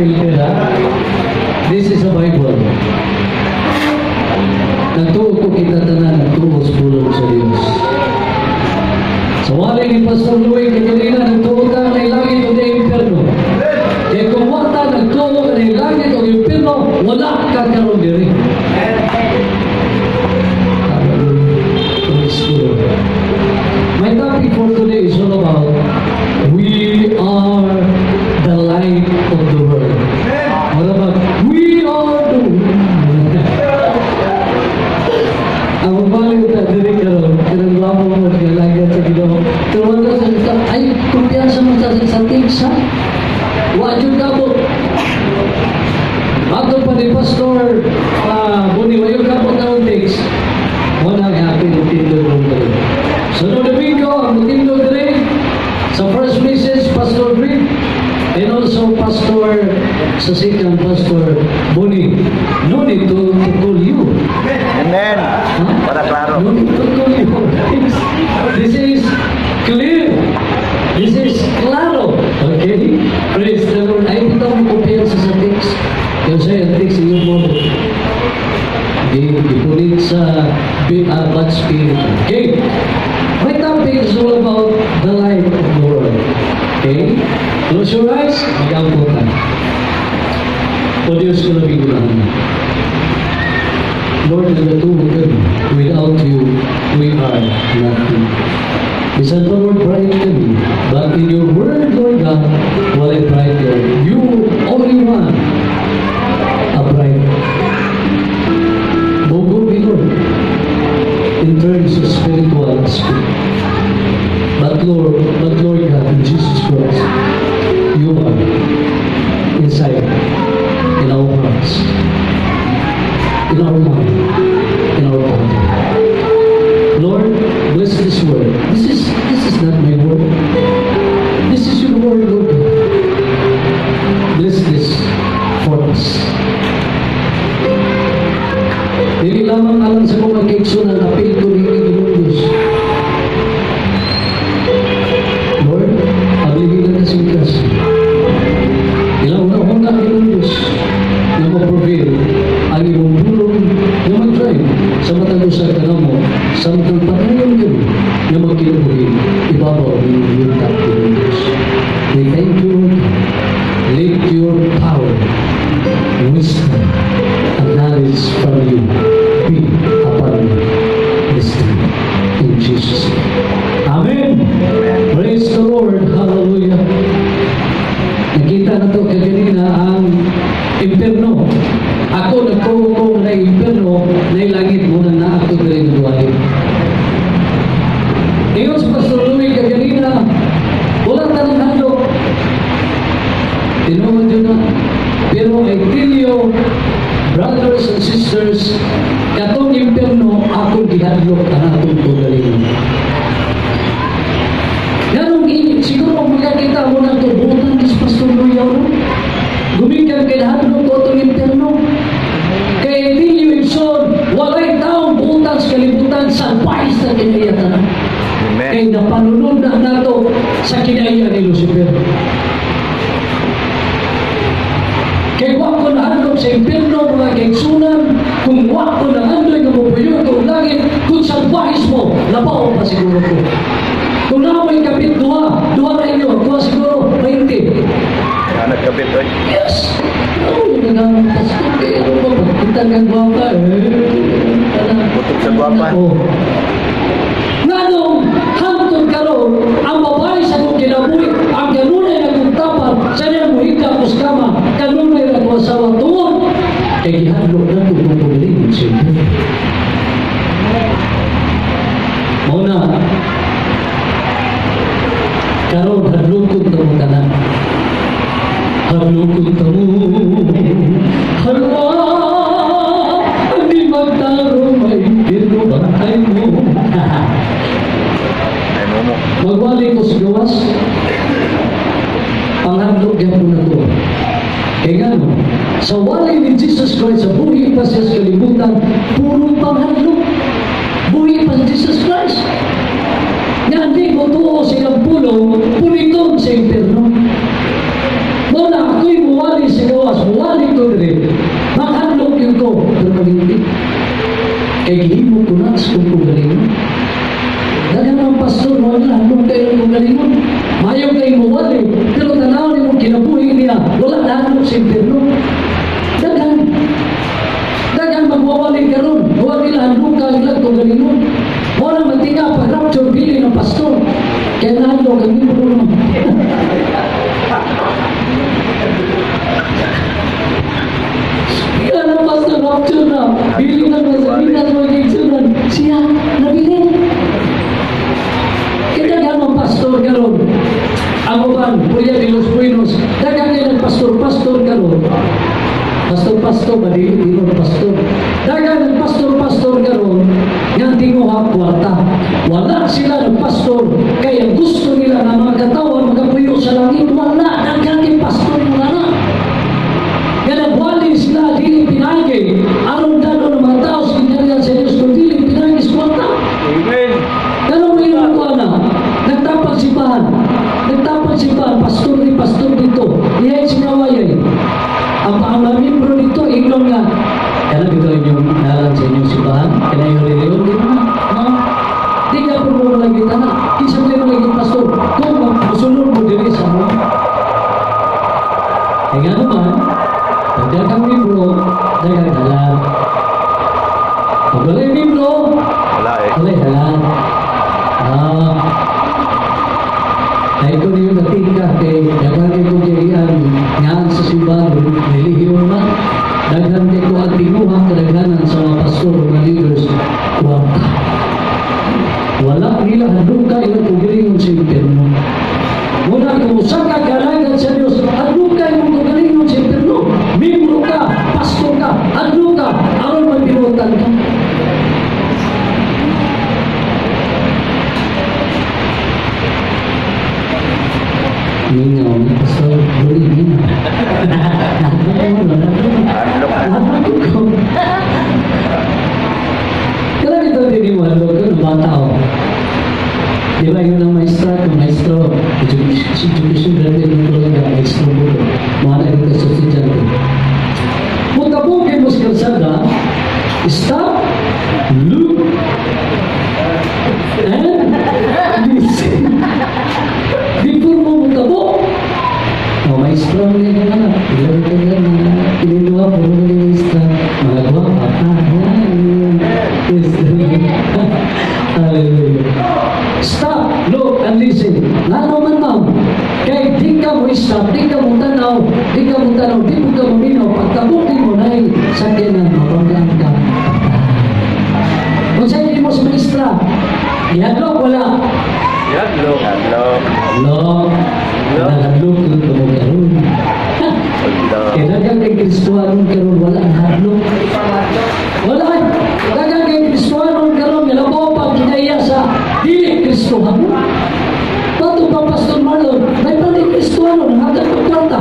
filter, ha? This is a Bible. Nagtuo ko kita tanan, nagtuo sa pulong sa Diyos. Sa wali ni Pastor Louis kaganina, nagtuo ta na langit o impyerno. Kaya kung wala nagtuo ka na langit o impyerno, wala ka karon diri. Hallelujah. Praise the Lord. My topic for today is all about we are the light of the world. What about we are the world? Ang mabaliw ta diri karon, kanang gwapo mo galagad sa Ginoo. Pero wala sa sa ay kumpiyansa mo sa tingsa. Wa jud kabot. Ato pa ni Pastor Buni, wayo kabot na text. Wala ang happy ng tindog ng diri. So no Domingo, ang tindog diri sa first message, Pastor Green, and also Pastor sa second, Pastor Buni. No need to call you. Amen. Huh? Para klaro. No need to call you. This is clear. This is claro. Okay? Praise the Lord. Ay, bitaw mo kumpiyansa sa text. Yung sa'yo, ang text, iyong mo. Gipunit sa bad spirit. Okay? My topic is all about the light of the world. Okay? Close your eyes. Mag-ampo tayo. O Diyos ko labing ginahanglan. Lord, nagatuo kami. Without you, we are nothing. Bisan pa, Lord, pride kami. But in your word, Lord God, walay pride, Lord. You only one a pride. Bugo mi, Lord, in terms of spiritual aspect. But Lord God, in Jesus Christ, you are inside in our hearts, in our mind, in our body. Lord, bless this word. This is not my word. This is your word, Lord. Bless this for us. Dili lamang alang sa mga kaigsunan, apil ko ni Ginoong Diyos. Lord, ablihin na kasing kas. Ilang una-una, Ginoong Diyos, na ma-prevail ang imong pulong na mag-drive sa matag usa kanamo samtang padayon kami na magkinabuhi ibabaw ng yuta, Ginoong Diyos. We thank you, Lord. Let your power, wisdom, and knowledge from you be upon me this time. In Jesus' name. Amen. Praise the Lord. Hallelujah. Nakita na to kaganina ang impyerno. Ako nagtuo ko na impyerno na langit mo na naako diri nagwali. Ingon sa Pastor Louis kaganina, wala tanang hadlok. Tinuod yun na. Pero I tell you, brothers and sisters, katong impyerno akong gihadlok ang atong kaugalingon. Ganong init, siguro makakita mo na ito, buutan ni Pastor Louis no? Gumikan kay hadlok ko itong impyerno. Kay Emilio Ibson, walay taong buutan sa kalibutan, salpais na kinaiya tanan. Amen. Kay napanunod na nato sa kinaiya ni Lucifer. Kay wa ko nahadlok sa impyerno, mga kaigsunan, kung wa ko nangandoy nga mopuyo kong langit, kung salbahis mo, labaw pa siguro ko. Kung naa may kapit duha, duha na inyo, duha siguro, 20. Kaya nagkabit, oy. Yes! Oh, naghanap Pasko, eh, ano ba, pagkita nga gwapa, eh. Butog sa gwapa. Oh. Nganong, hangtod karon, ang babae sa akong kinabuhi, ang kanunay na kong tapad, sa niya muhika ko sa kama, kanunay na akong asawa tungod, kay gihadlok na kong pagpagaling, siyempre. Mao na, karon hadlokon ta mo tanan. Hadlokon ta mo. Hala, di magtarong may pero bantay mo. Ay, momo. Magwali ko sa gawas, panghadlok gyapon na to. Kay ngano, sa wali ni Jesus Christ sa buhi pa siya sa kalibutan, puro panghadlok. Buhi pa si Jesus Christ. Nga hindi mo tuo sa iyang pulong, puniton sa impyerno. Mao na ako'y muwali sa gawas, muwali ko diri. Makadlok yun ko, pero magindi. Kay gihimo ko na sa kong kaugalingon. Daghan ang pastor, wala, hadlok kayo ng kaugalingon. Mayo kay muwali, pero tanaw ni mong kinabuhi niya, wala nahadlok sa impyerno. Daghan. Daghan magwawali karon, wala nila hadlok ka ilang kaugalingon. Wala matinga pag rapture bili ng pastor. Kaya nahadlok ang libro naman. Kaya ng pastor rapture na, bili na masalinas magigsunan. Siya, nabili. Kaya daghan ang pastor karon. Ang uban, Kuya de los Buenos, daghan kayo ng pastor-pastor karon. Pastor-pastor, madili dino pastor. Daghan ng pastor-pastor karon nga tinguha kwarta. Wala sila ng pastor kaya gusto nila nga mga katawan makapuyo sa langit. Wala daghan kay pastor wala na. Nga nagwali sila dili pinagi aron dalo ng mga tao sa gingharian sa Dios kun dili pinagi sa kwarta. Amen. Ganun mo yung kuha na. Nagtapag simbahan. Nagtapag simbahan. Pastor ni pastor dito. Ihay sinawayay. Ang mga membro dito, ingon nga. Kaya dito inyong nalan sa inyong simbahan. Kaya yung reliyon, di ba? No? Di ka po mo lagi tana. Kinsa mo lagi pastor. Kung musulod mo diri sa mo. Kaya nga naman, pag daghang membro, daghang dalan. Pag wala'y membro, Wala eh. wala'y dalan. Ah, ay ko niyo natingka kay daghan kay ko kayaan ngaan sa simbahan relihiyon man daghan kay ko ang tinguha kadaghanan sa mga pastor o mga leaders kwarta. Wala nila hadlok ka ilang kaugalingon sa impyerno. Muna kung usa ka galagad sa Dios, hadlok ka imong kaugalingon sa impyerno. Membro ka, pastor ka, hadlok ka aron magbinutan ka. Mingaw na pastor, buli mingaw. Hadlok. Hadlok ko. Kaya ito din yung hadlok ko ng bata ko. Di ba yun ang maestra ko, maestro, education graduate ng talaga, maestro mo ko. Mga na yung estudyante. Mutabugin mo sa kalsada, stop, look, and listen. Before mo mutabo, oh, maestro mo yung anak. Ilan ka na, iniluha mo mo yung maestra. Mga guwapa. Yes. Hallelujah. Stop, look, and listen. Lalo man ma'am, kay di ka mo stop, di ka mo tanaw, di ka mo tanaw, di mo ka maminaw, pagtabukin mo na sakyanan, mabanggaan ka. Kung sa'yo mo sa maestra, ihadlok wala. Hadlok. Hadlok. Hadlok. Hadlok yung tumugkaroon. Hadlok. Kaya daghang kay Kristuhanon karon wala ang hadlok. Wala. Daghang kay Kristuhanon karon nilabaw pa kinaiya sa dili Kristuhanon. Bato pa Pastor Marlon, may balik Kristuhanon, hanggang pagkwarta.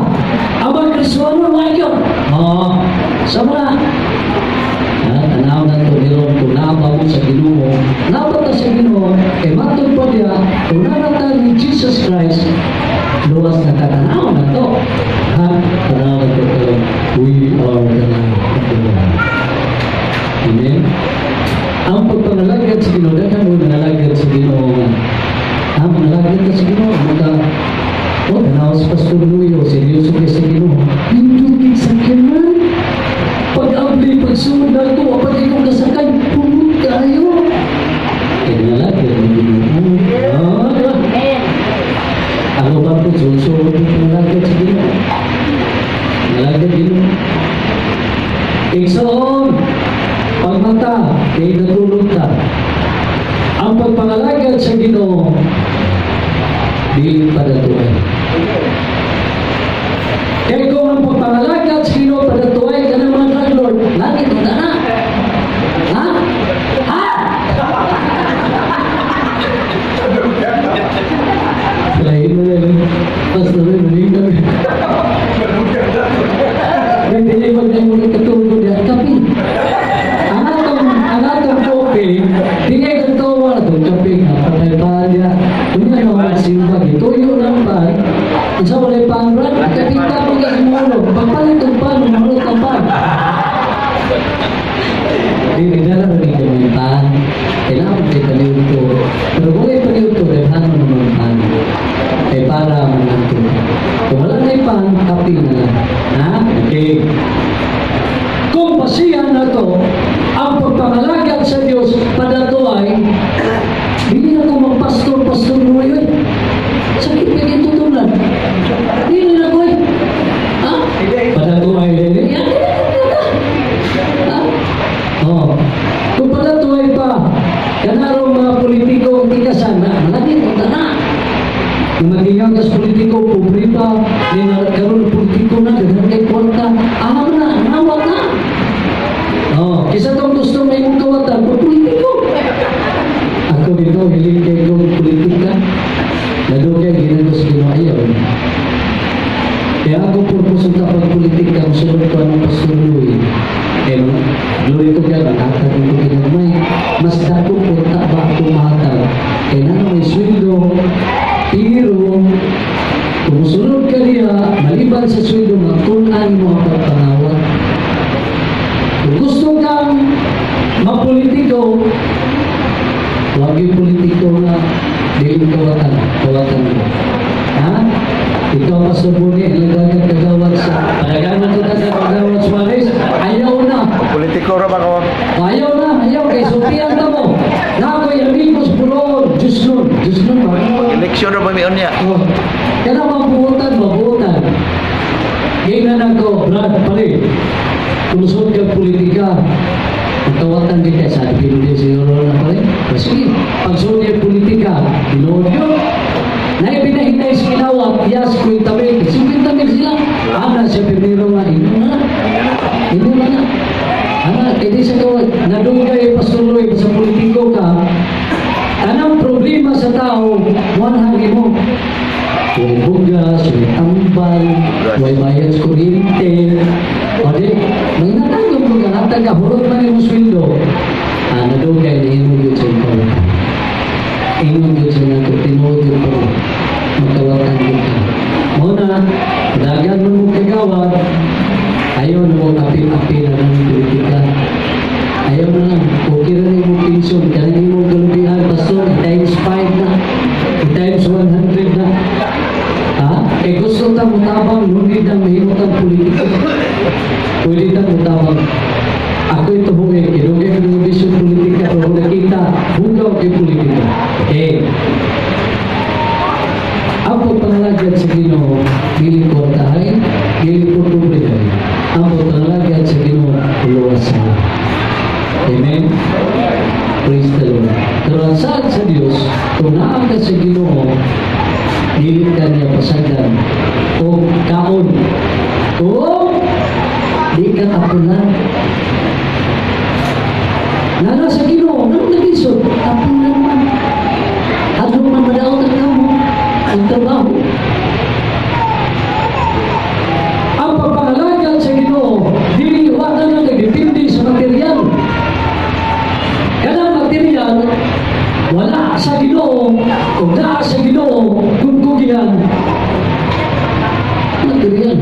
Ang mga Kristuhanon, wala yun. Oo. Sa mga tanaw na ito, meron kung naba mo sa Ginoo, naba ta sa Ginoo, kay matod pa niya, kung narata ni Jesus Christ, luwas na katanaw na ito. Ha? Tanaw na ito karon. We are the light of the world. Amen? Ang pagpangalagad sa Ginoo, daghan mo nangalagad sa Ginoo. Ang pangalagad ka sa Ginoo, maka, oh, tanaw sa Pastor Luyo, seryoso kayo sa Ginoo. Nindugig sa kanan. Pag-abli, pagsunod na ito, apag ikaw kasakay, punod tayo. Kaya nangalagad ng Ginoo. Ah, diba? Ang uban po, susunod yung pangalagad sa Ginoo. Pangalagad Ginoo. Igsoon, pagmata, kay natulog ta. Ang pagpangalagad sa Ginoo, dili padatuay. Kaya kung ang pagpangalagad sa Ginoo padatuay ka ng mga drug lord, langit mo na. Ha? Ha? Lain mo na yun. Pastor, maling kami. Hindi niya ibang mo katulog niya. Kapi. Ang atong kopi, di kayo katawa na itong kapi nga. Patay pa niya. Kung nga mga simba, gituyo lang pa. Kung sa walay pangran, kapita mo ka imulo. Pagpalit Okay. Kung basihan na to, ang pagpangalagad sa Diyos, padatuay, hindi na ko magpastor, pastor mo yun. Sakit ka gitutunan. Hindi na ko eh. Ha? Padatuay din. Yan, ha? Oh. Kung padatuay pa, kanarong mga politiko, hindi ka sana, malaki ko na. Kung magingang kas politiko, pobre pa, di na karon politiko na, daghan kay kwarta, alam na, nawat na. Oh, kisa tong gusto may imong kawatan, kung politiko. Ako dito, hiling kay kong politika. Nadugay, ginagos Ginoo ayaw. Kaya ako purpose sa pagpolitika, musunod ko anong Pastor Louie. Eh, glory to God, maghatag ko ginagmay. Mas dako punta ba ako mahatag? Kaya na may sweldo, pero kung musunod ka niya, maliban sa sweldo, magtunan mo ang pagpangawat. Kung gusto kang mapolitiko, huwag yung politiko na dili kawatan, kawatan mo. Ha? Ikaw, Pastor Boni, ilagagan kagawad sa, palaganan ko sa kagawad Suarez, ayaw na. Politiko ra ba ko? Ayaw na, ayaw, kay sultian na mo. Na ako'y amigos pulo, Diyos nun, Diyos nun ba? Eleksyon ra ba mion niya? Oh, kaya mabuotan, mabuotan. Ginan ako, Brad, pare, kulusot ka politika, magkawatan din kay sa hindi siguro na pare. O sige, pagsulod niya politika, tinuod yun. Naipinahintay sa kinawat, yas, 50 mil, 50 mil sila. Ana siya primero nga, ino na. Ino na. Ana, kaya di sa kawat, nadugay Pastor Lloyd sa politiko ka, tanang problema sa tao, wanhagi mo. Way bugas, way tambal, way bayad sa kuryente. O di, may natagong mo ka, hatag ka, hurot man yung sweldo. Ah, nadugay na ingon yun sa ikaw. Ingon yun sa nato, tinuod yun ko. Magkawatan yun ka. Muna, dagan mo mo kagawad, ayaw na mo apil-apil na ng politika. Ayaw na lang, okay rin yung pensyon, kanang imong kalubihan, pastor, times 5 na, times 100 na. Ha? Eh gusto ta mutabang, ngunit ang mahimutang politiko. Pwede ta mutabang. Ako ito huwi, kinugay ko ng vision politika, pero kung nakita, bugaw kay politika. Okay. Ang pagpangalagad sa Ginoo, dili kwartahay, dili po pobretahay. Ang pagpangalagad sa Ginoo, luwas sa. Amen? Praise the Lord. Pero ang saad sa Diyos, kung naa ka sa Ginoo, dili ka niya pasagdan o kaon. Kung di ka tapunan. Nana sa Ginoo, nang naglisod, tapunan man. Hadlok man madaot ang kamo, ang trabaho. Ang pagpangalagad sa Ginoo, dili wa na nga nagdepende sa material. Kanang material, wala sa Ginoo, kung naa sa Ginoo, kung kugihan, material.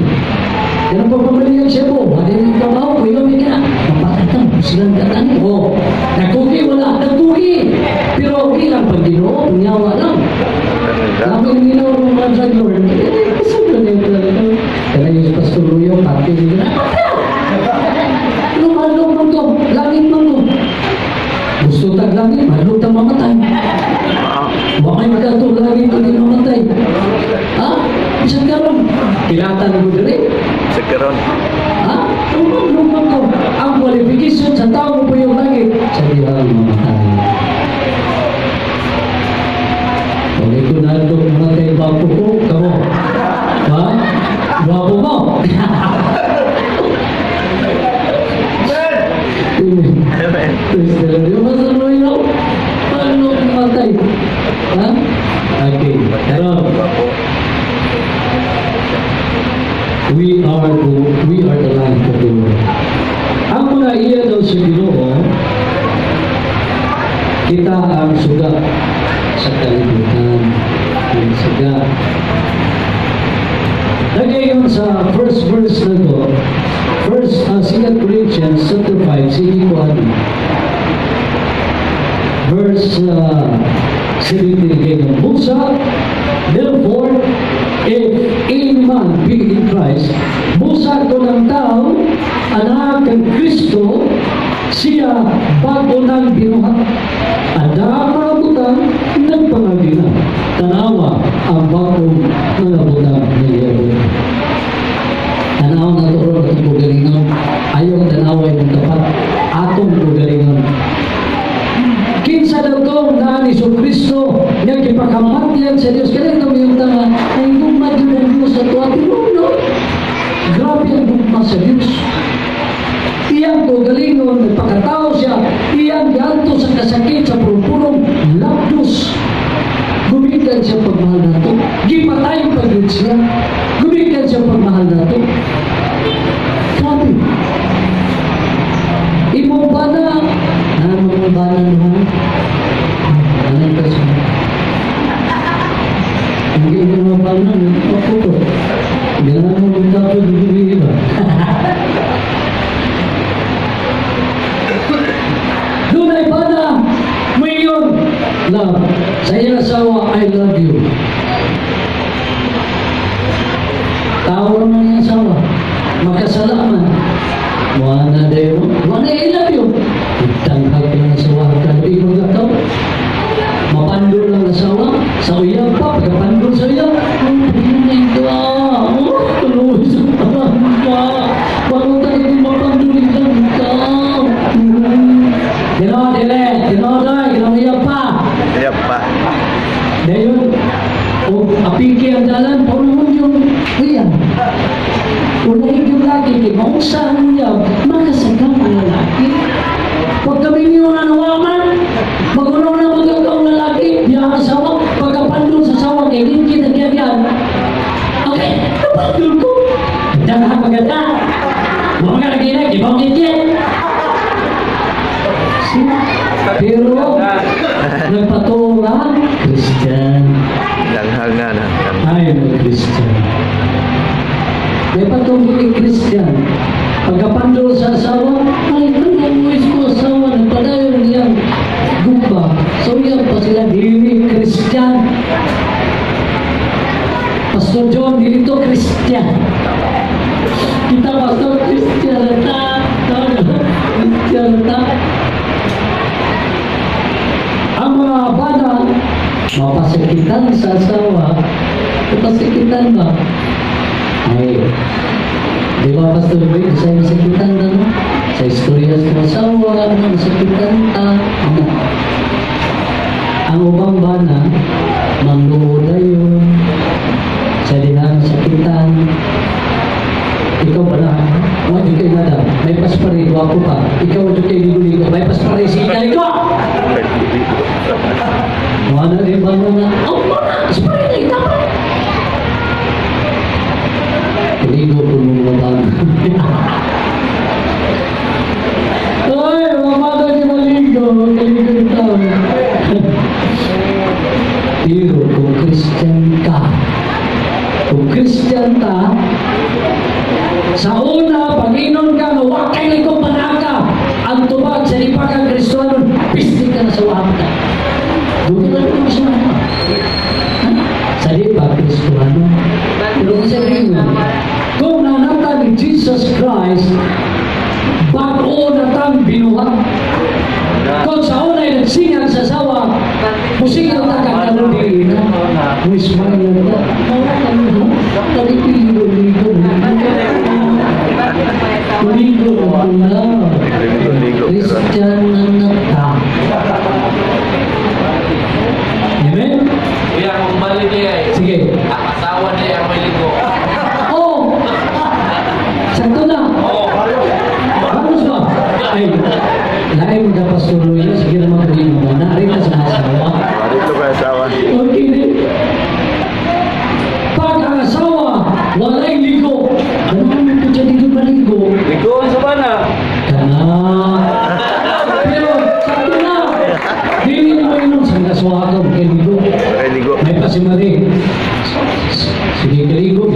Pero pag pamilya siya po, wala yung trabaho, kuya may ka, mapakatang, silang katani. O, nagkugi, wala, nagkugi. Pero okay lang pag Ginoo, punyawa lang. Lami yung ginawa ng mga drug lord. Eh, kasama na yung talaga. Kaya yung Pastor Luyo, pati nila. Lumalong man to, langit man to. Gusto tag langit, madlong tag mamatay. Wa may magkatong langit kung di mamatay. Ha? Bisan karon, kilatan mo diri. Sa karon. Ha? Lumalong ko. Ang qualification sa tao mo po yung langit, sa dihang mamatay. Kung ito na ito, mamatay gwapo ko, kamo. Ha? Gwapo mo. Amen. Amen. Praise the Lord. Yung masanoy na, paano mamatay? Ha? Okay. Pero, Gwapo. we are the light of the world. Ang mga iya daw sa Ginoo, kita ang suga sa kalibutan. Ang suga. Nagayon sa first verse na to, first, 2 Corinthians chapter 5, sige ko ano. Verse 17 again. Busa, therefore, if any man be in Christ, busa ko ng tao, Siya bago nang binuhat. Ang daang mga butang nagpangagi na. Tanawa ang bagong mga butang nagiyabot. Tanawa na ito ron atong kaugalingon. Ayaw tanawa yung tapat. Atong kaugalingon. Kinsa daw to na ni Kristo nga gipakamatyan sa Dios? Kaya ito yung tanga ay gugma gyud ang Dios sa tuwa. No? Grabe ang gugma sa Dios. Iyang kaugalingon, nagpakatao siya, iyang gianto sa kasakit sa purong lapdos. Gumikan siya pagmahal nato. Gipatay pa gyud siya. Gumikan siya pagmahal nato. Grabe. Imong bana, na mga bana no? Ano ba siya? Hindi mo mga bana, ako to. Gana mo magtapos, hindi ba? Dunay bana, mayon, love. Sa iyang asawa, I love you. Tao naman yung asawa. Makasalaman. Wala dayo. Wala, I love you. Itanghag lang asawa. Kahit ikaw ka tao. Mapandol lang asawa. Sa uyab pa. Pagkapandol sa uyab. Oh, pinanay ka. Oh, tuloy sa parang ka. Bago tayo mapandol lang ka. Gino, dili. Gino, doy. Gino, uyab pa. Uyab pa. Dayon, o apiki ang dalan, paunahan yung uyab. Unahin yung laki, kay maunsa ang uyab, makasagam ang lalaki. Pag kami niyo na nawaman, magunaw na magagaw ang lalaki, diya ang asawa, pagkapandol sa asawa, kay lingkit ang yan. Okay, napandol ko. Maganda maganda. Mga naginag, ibang ngiti. Pero, nagpatuo nga, Christian. Langhang na na. I'm a Christian. May patungkol kay Christian. Pagkapandol sa asawa, ay, nanganguis ko asawa, nagpadayon niyang gumba. So yan pa sila, dili Christian. Pastor John, dili to Christian. Kita Pastor Christian ta. Christian ta. Ang mga bana, mapasakitan sa asawa, mapasakitan ba? Ay, di ba Pastor Rick, sa masakitan na, no? Sa istorya sa asawa, ano, masakitan ta, ano? Ang ubang bana, mangluoda yun, sa dihang sakitan, ikaw pala, wag yung kay madam, may paspari, wako pa, ikaw yung kay ligo-ligo, may paspari, sige ka ligo! Wala rin ba na, oh, wala, paspari na, itama! Ligo po ng mga bana. Ay, mga bana ni maligo, kaligo yung tao. Pero kung Christian ka, kung Christian ta, sa una, pag-inon ka, nga wakay na ikaw panaka, ang tubag sa lipakan Kristohanon, pistik ka na sa waham ka. Doon ka na sa waham. Sa lipa, Kristohanon. Pero kung sabihin mo, kung nanata ni Jesus Christ, bago na tang binuhat. Kung sa una ay nagsingang sa sawa, musingang ta kakaroon din na. Muismail na ta. Kaligo-ligo. Ligo na. Christian na nata. Amen? Kuya, kung mali niya eh. Sige. Ang asawa niya ang may ligo. Oh! Sakto na. Oo. Vamos ba? Ay, lain mga Pastor Luya, sige naman kami mo. Naarita sa asawa. Dito ka asawa. Okay din. Pag ang asawa, walay ligo. Ano naman po dyan dito maligo? Ligo sa bana. Kana. Pero, sakto na. Dili mo inom sa mga asawa ka, kaligo. Kay ligo. May pasimari. Sige, kaligo.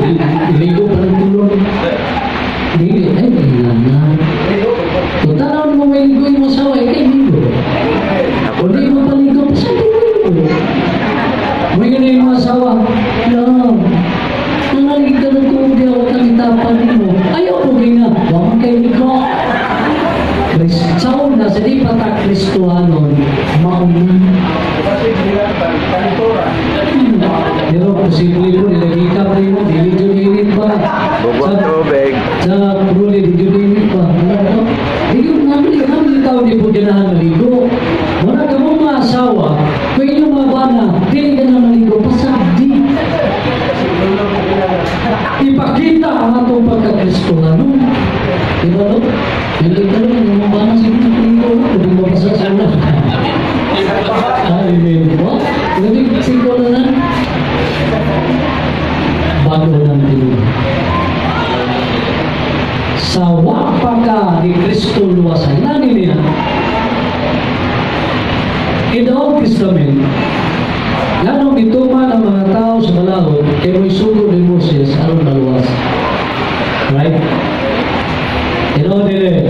Ligo pa ng tulong. Dili, ay, na. Kung tanaw mo may ligo yung asawa, eh, kay ligo. Ako Kung di na. mo paligo, saan di mo ligo? May ganun yung asawa, love, nangalig ka ng tubig ako kang itapan mo. Ayaw mo ginga, huwag kay ligo. Kristaw Hindi ka rin, yung mga bana sige, tingko, kung mapasa sa una. Amen po. Hindi, singko na na. Bago ng tinuod. Sa wa pa ka ni Kristo luwasan. Nani niya? In the Old Testament, nganong gituman ang mga tao sa balaod kay mo'y sugo ni Moses aron maluwas? Right? Tinuod dili?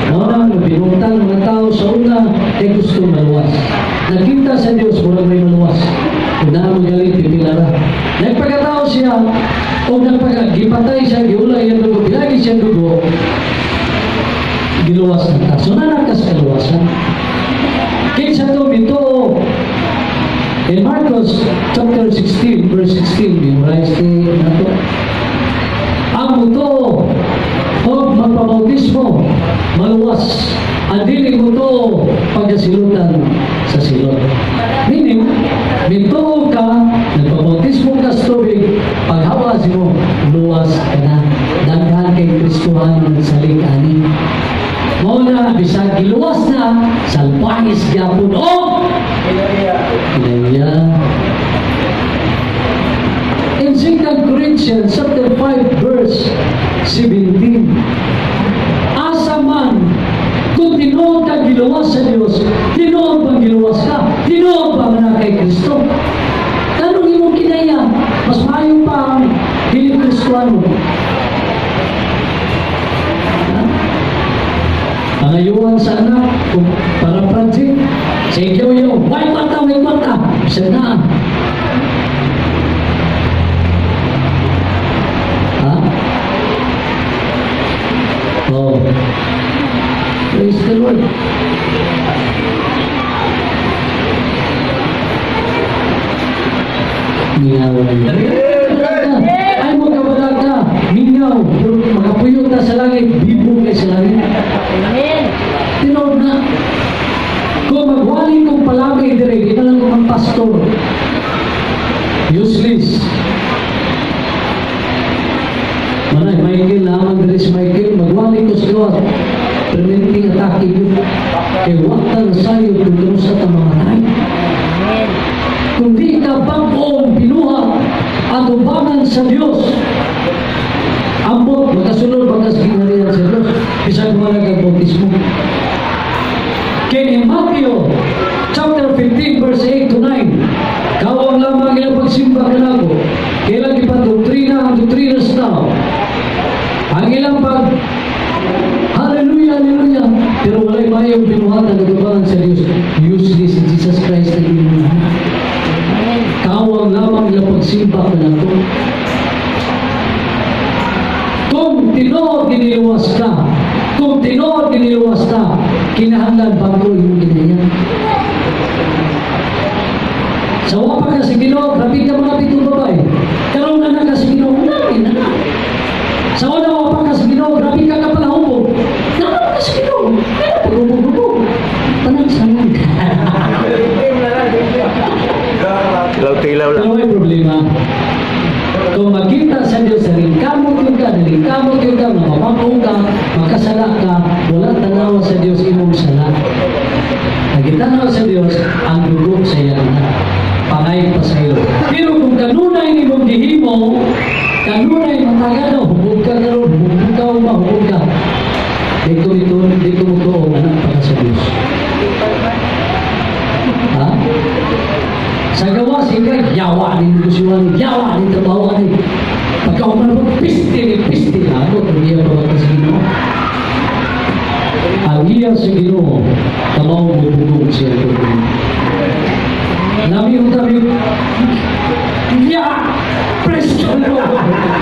Mao na binungtang mga tao sa una kay gusto maluwas. Nakita sa Dios murag may maluwas. Kung naa mo galit, pipila ra. Nagpakatao siya, o nagpaka, gipatay siya, giulay ang dugo, bilagi siya dugo, giluwas na ta. So nanakas kaluwasan. Kinsa to mituo? In Marcos chapter 16, verse 16, memorize ni nato. Ang mutuo o magpabautismo, maluwas. Ang dili mutuo, pagkasilutan sa silot. Meaning, mituo ka, nagpabautismo ka sa tubig, paghawas mo, luwas ka na. Daghan kay Kristohan nagsalig ani. Mao na, bisag giluwas na, salbahis gyapon o kinaiya. In 2 Corinthians chapter 5 verse 17, asa man kung tinuod ka giluwas sa Dios, tinuod bang giluwas ka? Tinuod ba na kay Kristo? Tanong imong kinaya, mas maayo pa ang dili Kristoano. Ha? Pangayuan sa anak, kung para project, sa ikaw yung, may kwarta, may kwarta, bisa na. Ha? Oh. Praise the Lord. Mingaw. Ay mo kabala ka, mingaw, makapuyo ta sa langit, bibo kay sa langit. Tinuod na. Kung magwali kong palagi dire, di na lang ko magpastor. Useless. Manay, Michael, lamang dire si Michael, magwali ko sa gawas. Preventing atake yun. Kay wag ta nasayo kung kamusta ta mamatay. Kung di ka bag-ong binuhat at ubangan sa Diyos, ambot, magkasunod, bagas ginarihan sa Diyos, bisag wala kang bautismo. Kaya in Matthew chapter 15 verse 8 to 9, kawang lamang ilang pagsimba kanako, kailang ipadoktrina ang doktrina sa tao. Ang ilang pag hallelujah, hallelujah, pero walay mayong binuhatan at ubangan sa Diyos. Useless in Jesus Christ na binuhat. Kawang lamang ilang pagsimba kanako. Kung tinuod giniluwas ka, kung tinuod giniluwas ka, kinahanglan bago imong kinaya. Sa wa pa ka sa Ginoo, grabe ka mga pitong babae. Karon na na ka sa Ginoo, nani na na. Sa una wa pa ka sa Ginoo, grabe ka kapalahubog. Naman ka sa Ginoo, kaya paghubog-hubog. Tanang sanang. Tilaw-tilaw lang. Pero may problema. Kung makita sa Diyos, nalingkamot yun ka, nalingkamot yun ka, mapapangong ka, makasala ka, wala tanawa sa Diyos imong sala. Nagitanaw sa Diyos, ang dugo sa iyang anak. Pangay pa sa iyo. Pero kung kanunay nimong gihimo, kanunay mataga na, hubog ka karon, hubog ka, mahubog ka. Dito ito, dito mo to, anak pa ka sa Diyos. Ha? Sa gawas, ikaw, yawa ni negosyoan, yawa ni trabaho ni. Pagka umano mo, piste ni piste. Ako, tumiya pa ba sa Ginoo? Ang iya sa Ginoo, kamaw bubugong siya ito. Nami yung tabi, ya! Praise the Lord!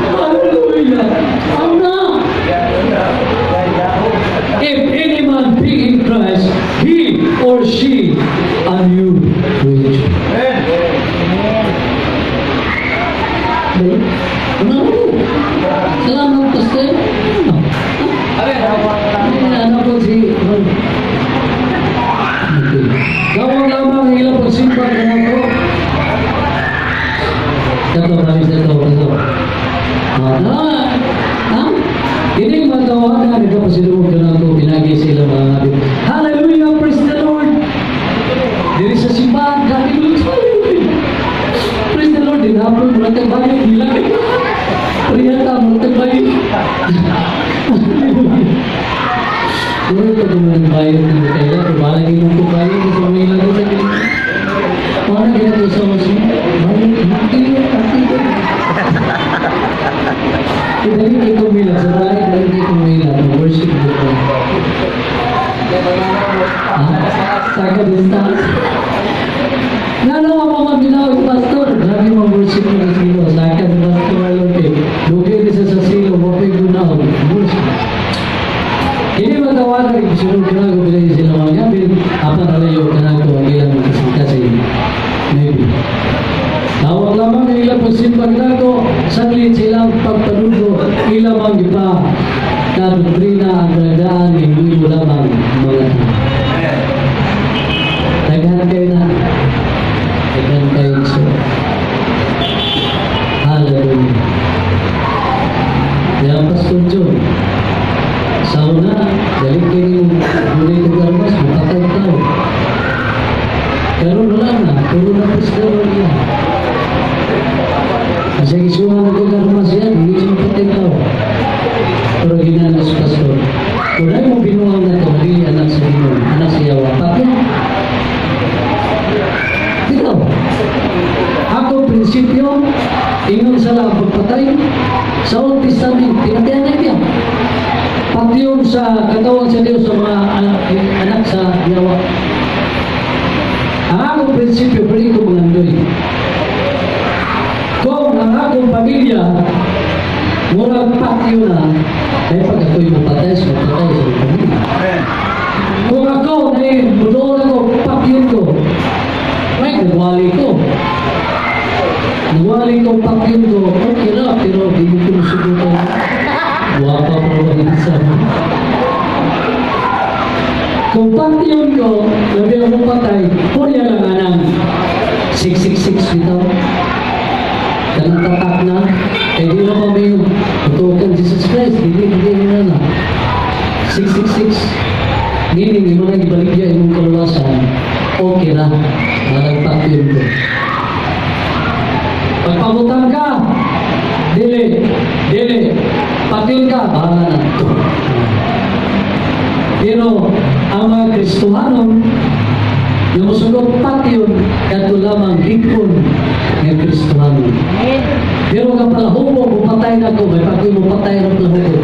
Hallelujah! Ano? If any man be in Christ, he or she a new creature. Ano? Salamat, Pastor. Ano po si... Okay. Gawang lamang ang ilang pagsimba na nato. Ito, promise na ito, ito. Ha? Hindi Kini mga tawana, nagkapasidungog kanako pinagi sa ilang mga ngabit. Hallelujah, praise the Lord. Diri sa simbahan, hallelujah. Praise the Lord, din hapon, murag tag bayad, bilang. Priyata, murag tag bayad. Hallelujah. Murag tag mga bayad ng kaila, pero bahala kayo ko bayad, kasi may lang sa kanya. Wala ginato sa mas bayad, hindi, hindi. Dali kay kumila, sa balay, dali kay kumila, worship ko. Ha? Saka distance. Nga naman mga minaw, pastor. Grabe mga worship mo sa silo. Saka sa pastor, okay. Dugay ni sa silo, mapig na worship. Kini matawagan, isunod ka na, kung bilay sila mga gabi, apan alayo ka na ko, ang ilang kasing-kasing. Maybe. Tawag lamang ang ilang pagsimbag nako, saglit silang pagpanugo, ilang ang iba, na doktrina ang kaladaan, hindi mo lamang mga tao. Daghan kayo na. Daghan kayo so. Hallelujah. Kaya Pastor John, sa una, dali kayo yung gulay ng armas, mapatay tao. Pero wala na, puro na pastor niya. Kasi isuha na kong armas yan, hindi siya mapatay tao. Pero ginanos, Pastor. Kung ay mo binuang na ito, dili anak sa Ginoo, anak sa Yawa, patay. Dito. Ako prinsipyo, ingon sa lang pagpatay, sa Old Testament, pinatayan na niya. Patyon sa katawan sa Diyos sa mga anak, anak sa Yawa. Ang akong prinsipyo, pwede ko mangandoy. Kung ang akong pamilya, murag patyo na, kaya pag ako'y mapatay, so mapatay sa pamilya. Kung ako, ay mudoon ako, patyon ko, may nagwali ko. Nagwali ko, patyon ko, okay na, pero di ko musugutan. Guwapa pa rin sa. Kung patyon ko, labi ako patay, purya lang anang 666 bitaw. Kanang tatak na, kaya di na kami yung tutukan Jesus Christ, hindi, hindi na na. 666, meaning, imo na ibaligya imong kaluwasan, okay ra, malagpatyon ko. Pagpabutang ka, dili, dili, patyon ka, bahala na. Pero, ang mga Kristohanon, yung musugot patyon, kadto lamang higpon ng Kristohanon. Pero kapag hubo, mupatay na ko, may pag mo patay ng palahubo.